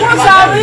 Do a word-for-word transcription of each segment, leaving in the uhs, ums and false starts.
Konsa, wi.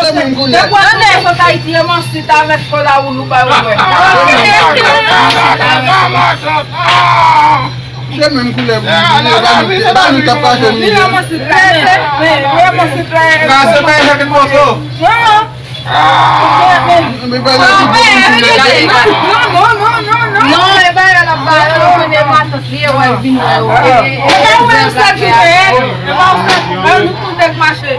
Se menm koulè. Depi w sot Ayiti, e mansit avèk kòl a ou, nou bay ou wè. Se menm koulè pou nou. E pa nou k ap pase nou. Li nan mansit la, men, men, li nan mansit la. Ka se pa yon jake moso. Non, non. Non, non, non, non, non. Non, e bagay la ba yo, yo konnen matant li ye, wè, vin wè yo. E pa ou menm sèl ki te ye, e pa ou sèl, e nou tout dèk mache. Li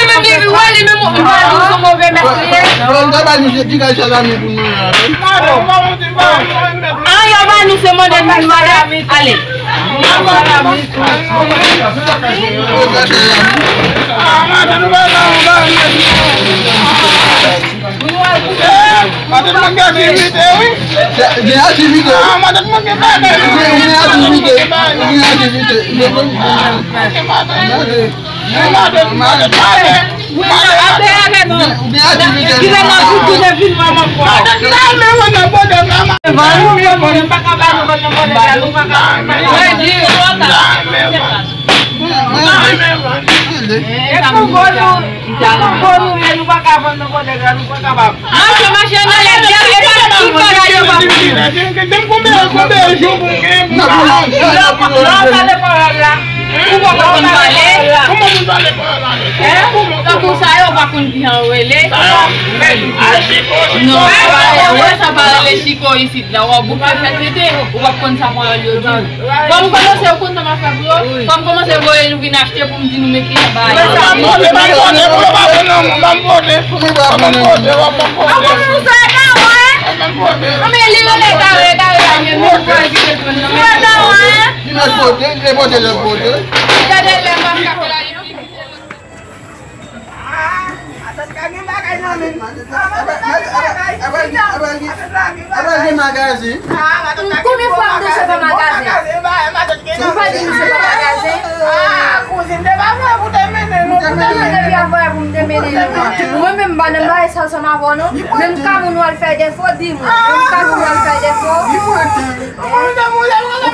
menm, li, wè, li menm, li ba nou se move mèt li ye. Bon, ta ba nou se ti kay salami pou nou, la. Ah, yo ba nou se mande nou salami. Ale. Matant mwen gen aktivite, wi. Gen aktivite. Ah, matant mwen gen bagay. Gen aktivite. Gen aktivite. Matant, matant, matant. Wi, atè a, non. Kilè nan jouk ou te vin manman fwa. Matant, la, men mwen nan bòdè, manman. Mwen pa ka ba nou, mwen nan bòdè, nou pa ka. Mwen di, mwen pa ka. Mwen, mwen, mwen. E pou bon nou, e pou bon nou, e nou pa ka vann nan bòdè, nou pa kapab. Mache, mache, ann ale, e pa tout bagay yo pa pou nou. Lè w pale pawòl la, ou poko konn pale. Tankou sa yo pa konn kijan yo rele. Non, sa pa rele chiko isit la. W ap bouke fè tete, ou p ap konn sa pawòl yo di. Bon, m konnen se ou konn sa m ap fè pou yo. Fò m kòmanse voye nou vin achte pou m di nou men ki bagay. Ban m pote, ban m pote, ban m pote, ban m pote. Ban m pote, ban m pote. Anben, li rele egare, egare a, men nou pral kite l pran nan men. Li mèt pote, li pote, li pote. Gade lè m ap kape la, li pi vit. Apral gen magazen. Konbyen fwa m desann nan magazen? M pa di nou se nan magazen. Kouzin, te pa vre pou te mennen nou. Ou te mennen depi avè pou m te mennen nou. Mwen menm, m pa nan bagay sa ansanm avè w, non. Menm ka moun w al fè defo, di mwen. Menm ka moun w al fè defo. Ou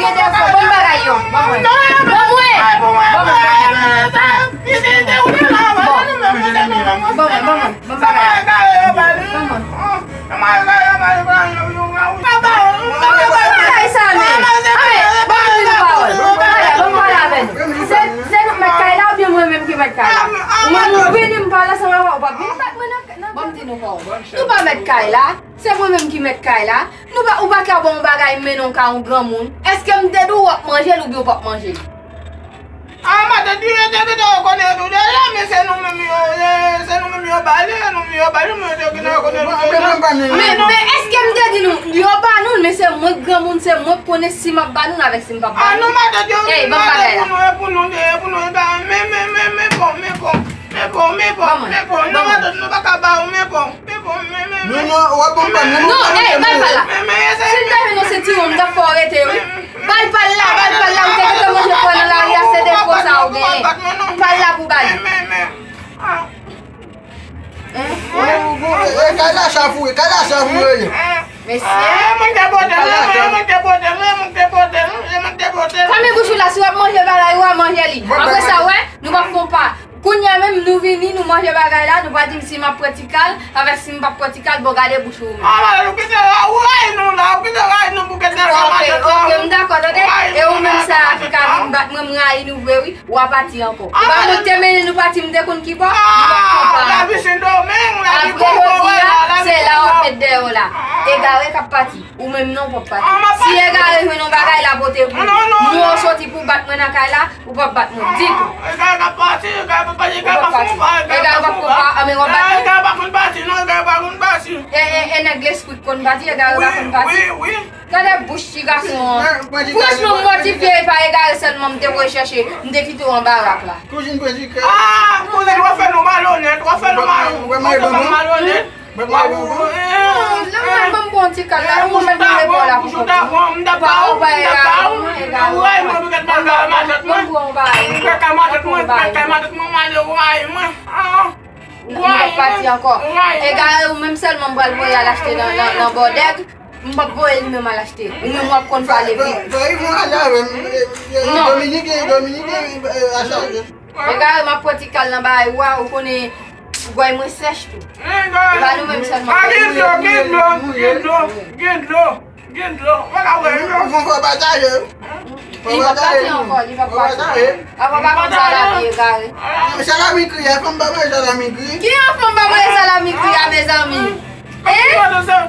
gen defo, bon bagay yo. Bon mwen. Bon mwen. Bon mwen. Bon mwen, bon mwen. Bon bagay. Bon mwen. Bon bagay sa, men. Anben, ban m di nou pawòl. Anben, ban m pale avè nou. Se, se nou k mèt kay la oubyen mwen menm ki mèt kay la? Ou menm ou vini m pale ansanm avè w, ou p ap vin bat mwen nan, nan. Ban m di nou pawòl. Nou pa mèt kay la. Se mwen menm ki mèt kay la. Nou pa, ou pa ka ban yon bagay m mennen w ka yon granmoun. Èske m te di w w ap manje l oubyen w p ap manje l? Ah, matant, yo te kite yo konnen yo tou de la, men se nou menm yo, se, se nou menm yo ba li, se nou menm yo ba li, men yo te kite yo konnen yo tou de la. Men, men èske m te di nou, yo ba nou l, men se mwen k granmoun, se mwen k konnen si m ap ba nou l avèk si m p ap ba nou l. Ah, non, matant, yo, matant, pou nou, e pou nou, e pou nou, e ba, men, men, men, men, bon, men, bon. Men bon, men bon, men bon. Non, matant, nou pa ka ba ou, men bon. Men bon, men, men, men. W ap ban m pa m nan. Non, ey, bay pa l la. Si l te vin nan sentiwon, m t ap fè w rete, wi. Bay pa l la, bay pa l la, ou te gentan manje pwa nan lari a, se defo sa ou genyen. Pa l la pou bay. Hein? Ou, ou, ou, e, kay la chavire, kay la chavire. Mesye. Mwen te pote l, mwen te pote l, mwen te pote l, mwen te pote l. Fèmen bouch ou la, si w ap manje bagay ou a, manje li. Apre sa, wè, nou p ap fè w pa. Kounye a menm, nou vini, nou manje bagay la, nou pa di m si m ap pran ti kal, avèk si m p ap pran ti kal, bon, gade bouch ou. Ah, ou kite la, ou rayi nou la, ou kite rayi nou pou kite la. Ok, ok, m dakò, tande. E ou menm sa a ki ka vin bat mwen, m rayi nou vre, wi. W a pati ankò. Ou pa mwen te mennen nou pati, m te konn ki bò. Nou pa konprann. Lavi Sendomeng, lavi Kongo, wè la, lavi Kongo. Apre jodi a, se la w ap met dèyè w la. Egare k ap pati. Ou menm non, w p ap pati. Si egare jwenn yon bagay, l a pote pou ou. Non, non, non. Mwen w soti pou w bat mwen nan kay la, ou p ap bat mwen ditou. Egare k ap pati, egare p ap pati, egare p ap pati. Egare p ap pati, egare p ap pati. Egare pa konn pati, non, egare pa konn pati. E, e, e nèg lespri k konn pati, egare pa konn pati. Wi, wi, wi. Gade bouch ti gason an. Franchman, m mòtifye, e pa egare sèlman m te voye chèche, m te kite w anba rak la. Kouzin pran ti kal. Ah, kouzin, w ap fè nou malonèt, w ap fè nou mal-, w ap fè nou malonèt. Mwen, mwen, mwen. Non, non, ban m pran ti kal la, ou mèt nan lepòl la pou kont ou. Ou pa, ou pa egare, ou pa egare. Ban m pran yon bagay, ban m pran yon bagay. Ou p ap pati ankò. Ou p ap pati ankò. Egare, ou menm sèlman m pral voye al achte nan, nan, nan Bòdèg. M p ap voye li menm al achte. Ou menm w ap konn pale vit. Fè, fè, fè, fè, non. Dominiken, Dominiken, e, achaje. Egare, m ap pran ti kal nan bagay ou a, ou konnen gway mwen sèch tou. E pa nou menm sèlman. Ah, gen dlo, gen dlo, gen dlo, gen dlo, gen dlo. Ou pa ka wè, non. Ou fè pataje. Li p ap pati ankò, li p ap pati. Apa pa konn salami egare. Salami kri, a fanm pa manje salami kri. Ki yon fanm pa manje salami kri a, mezanmi? Hein? Kouzin,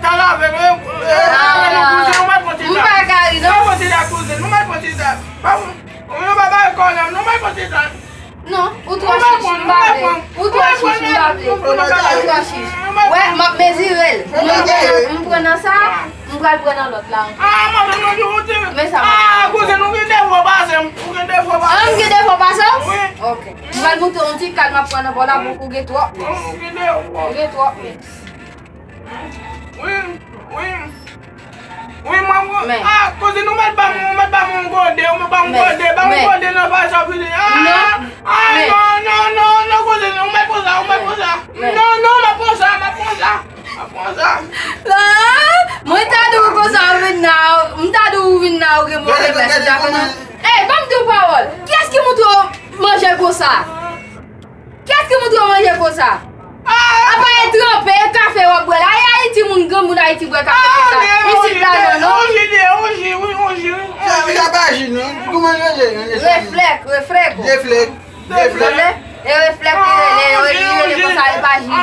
ou mèt pran ti kal. M pa ka ri, non. Mèt pran ti kal, kouzin, ou mèt pran ti kal. Pa, ou pa bay kòlè, non, mèt pran ti kal. Non, ou twò chich, m pa vle. Ou twò chich, m pa vle. Ou twò chich. Wè, m ap mezire l. M pran nan, m pran nan sa, m pral pran nan lòt la ankò. Ah, madanm, mwen di ou te. Men sa, ah, madanm. Kouzin, ou gen defo pase m. Ou gen defo pase m. Ah, m gen defo pase w? Wi. Ok. M pral montre yon ti kal m ap pran nan bò la, pou ou gen twòp mès. Ou gen defo. Ou gen twòp mès. Wi, wi. Wi, mwen, mwen, ah, kouzin, ou mèt ban mwen, ou mèt ban mwen yon gode, ou mèt ban mwen yon gode, ban mwen yon gode nan fas sa fini. Ah, ah, non, non, non, non, kouzin, ou mèt pran sa, ou mèt pran sa. Non, non, m ap pran sa, m ap pran sa, m ap pran sa. Ah, mwen ta di w konsa ou vin la, m ta di w vin la, ou gen move mès, ou ta konn. Ey, ban m di w pawòl. Kiyès ki montre w manje konsa? Kiyès ki montre w manje konsa? Apa e tranpe, e kafe w ap bwè la? E Ayiti moun, granmoun Ayiti bwè kafe konsa. Isit la non, non. Reflèk, reflèk. Reflèk, reflèk. E reflèk li rele, yo li rele konsa, e pa ji li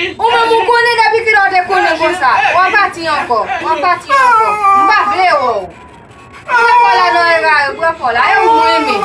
ye. Ou menm ou konnen depi kilè w te konnen konsa. W ap pati ankò, w ap pati ankò. M pa vle wè w. Pran fò la non, egare, pran fò la. E ou mwen renmen.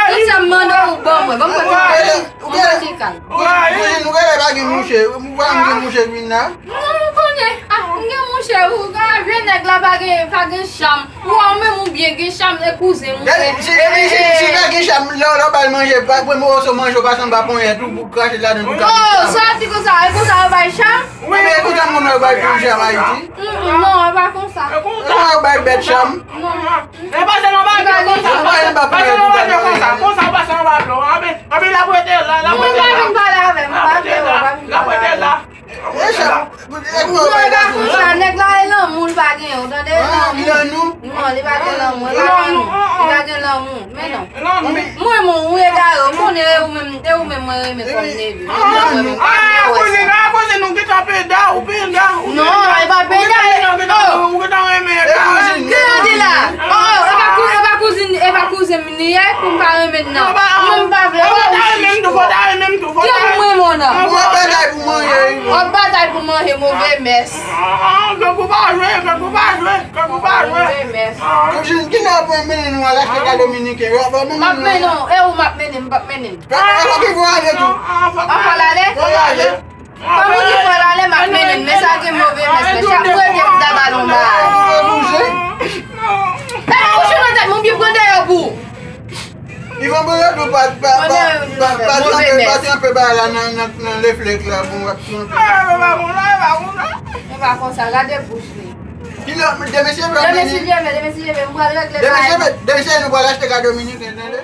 Tout sa m mande w, ou ban mwen. Ban m pran ti kal. Ou pran ti kal. Kouzin, nou genlè pa gen mouche. Ou pa gen mouche vin la. Non, ou konnen. Ah, m gen mouche. Ou ka vye nèg la pa gen, pa gen cham. Ou a menm ou byen gen cham, e kouzin m. Si, si, si, si pa gen cham, lè w ba l manje, pa premye oso manje w pase anba ponyèt ou pou krache ladan l pou kache cham. Oh, sa di konsa, e konsa yo bay cham? Wi, men e konsa moun yo bay pou cham Ayiti. Mm, non, e pa konsa. E konsa yo bay bèt cham. Non. E pase nan bagay konsa. Pase nan bagay konsa. Konsa, pase nan bagay. Anpi, anpi, l ap rete la, l ap rete la. Mwen pa vin pale avè m, m pa vle, w pa vin pale avè m. Mwen pa konsa, nèg la e lanmou, l pa gen, ou tande? Lanmou. Non, li pa gen lanmou, li pa gen lanmou, li pa gen lanmou. Men non. Mwen, mwen, ou egare, ou konnen e ou menm, e ou menm mwen renmen kòm neve. Mwen renmen, mwen renmen wè sa. Kouzin, ah, kouzin, nou gentan peda, ou peda, ou peda. Non, e pa peda, e, oh. Ou gentan renmen egare. Ki yo di la? Oh, e pa kou-, e pa kouzin, e pa kouzin m li ye, pou m pa renmen l nan. Mwen m pa vle wè ou chich twòp. Ki pou mwen renmen w nan? Ou wè bagay pou manje. W ap batay pou manje, move mès. Ah, ah, ah, grangou pa jwe, grangou pa jwe, grangou pa jwe. Move mès. Kouzin, kilè w ap mennen nou al achte kal dominiken? W ap mennen nou. M ap mennen w, e ou m ap mennen, m p ap mennen. Fò ki fò ale tou. Fò l ale? Fò l ale. Kòm ou di fò l ale, m ap mennen l, men sa gen move mès, men chak mwen te pou ta ba l yon bagay. Fèmen bouch ou nan tèt mwen, m byen pran dèyè w pou ou. Ivan Boyodou pa pa pa pa pa tranpe pa tranpe bagay la nan nan nan reflèks la pou w ap tranpe. E pa konsa, gade bouch li. Ki lè demen cheve Demen vini. si Dye vle, demen si Dye vle, m pral regle Demen bagay. cheve demen cheve nou pral achte ka Dominiken tande.